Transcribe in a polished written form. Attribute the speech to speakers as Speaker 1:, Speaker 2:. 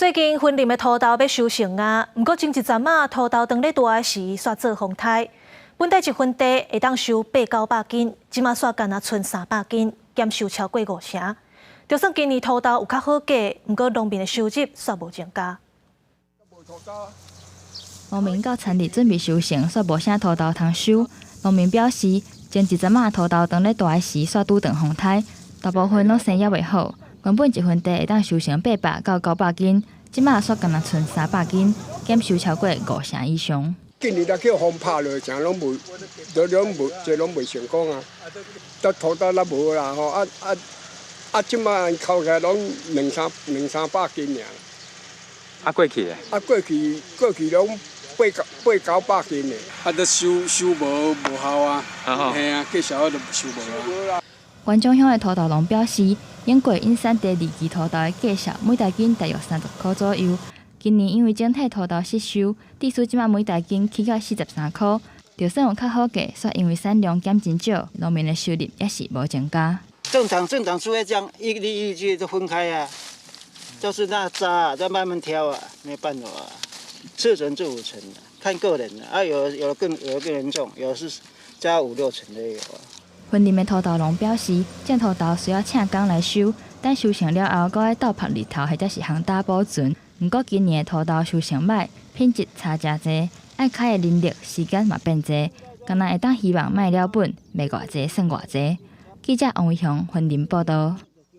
Speaker 1: 最近雲林的土豆欲收成啊，毋過前一陣仔土豆當咧大時，煞做風颱。本底一分地會當收八九百斤，這馬煞干焦賰300斤，減收超過五成。就算今年土豆有較好價，毋過農民的收入煞無增加。
Speaker 2: 農民到田裡準備收成，煞無啥土豆通收。農民表示，前一陣仔土豆當咧大時，煞拄著風颱，大部分攏生猶未好。原本一分地會當收成800到900斤，這馬煞干焦賰300斤，減收超過五成以上。
Speaker 3: 今年若去予風拍落，誠攏袂，都攏無，這攏袂成功啊！都土豆都無啦吼，啊啊啊！這馬扣起來攏兩三百斤爾。
Speaker 4: 啊，過去咧？
Speaker 3: 啊，過去攏八九百斤的。
Speaker 5: 啊，都收無效啊，嘿啊，繼續都收無啊。
Speaker 2: 元長鄉的土豆農表示，永過𪜶產第二季土豆的價數每大斤大約30箍左右。今年因為整體土豆失收，致使這馬每大斤起到43箍。就算有較好價，煞因為產量減真少，農民的收入也是無增加。
Speaker 6: 正常正常，除非這樣一粒一粒都分開啊，就是那渣再慢慢挑啊，沒辦法啊，四成至五成，看個人啊，有的更嚴重，有的是加五六成的也有啊。
Speaker 2: 雲林的土豆農表示，種土豆需要請工來收，等收成了後，閣愛鬥曝日頭或者是烘焦保存。毋過今年的土豆收成䆀，品質差誠濟，愛開的人力時間嘛變濟，敢若會當希望莫了本，賣偌濟算偌濟。記者王維雄雲林報道。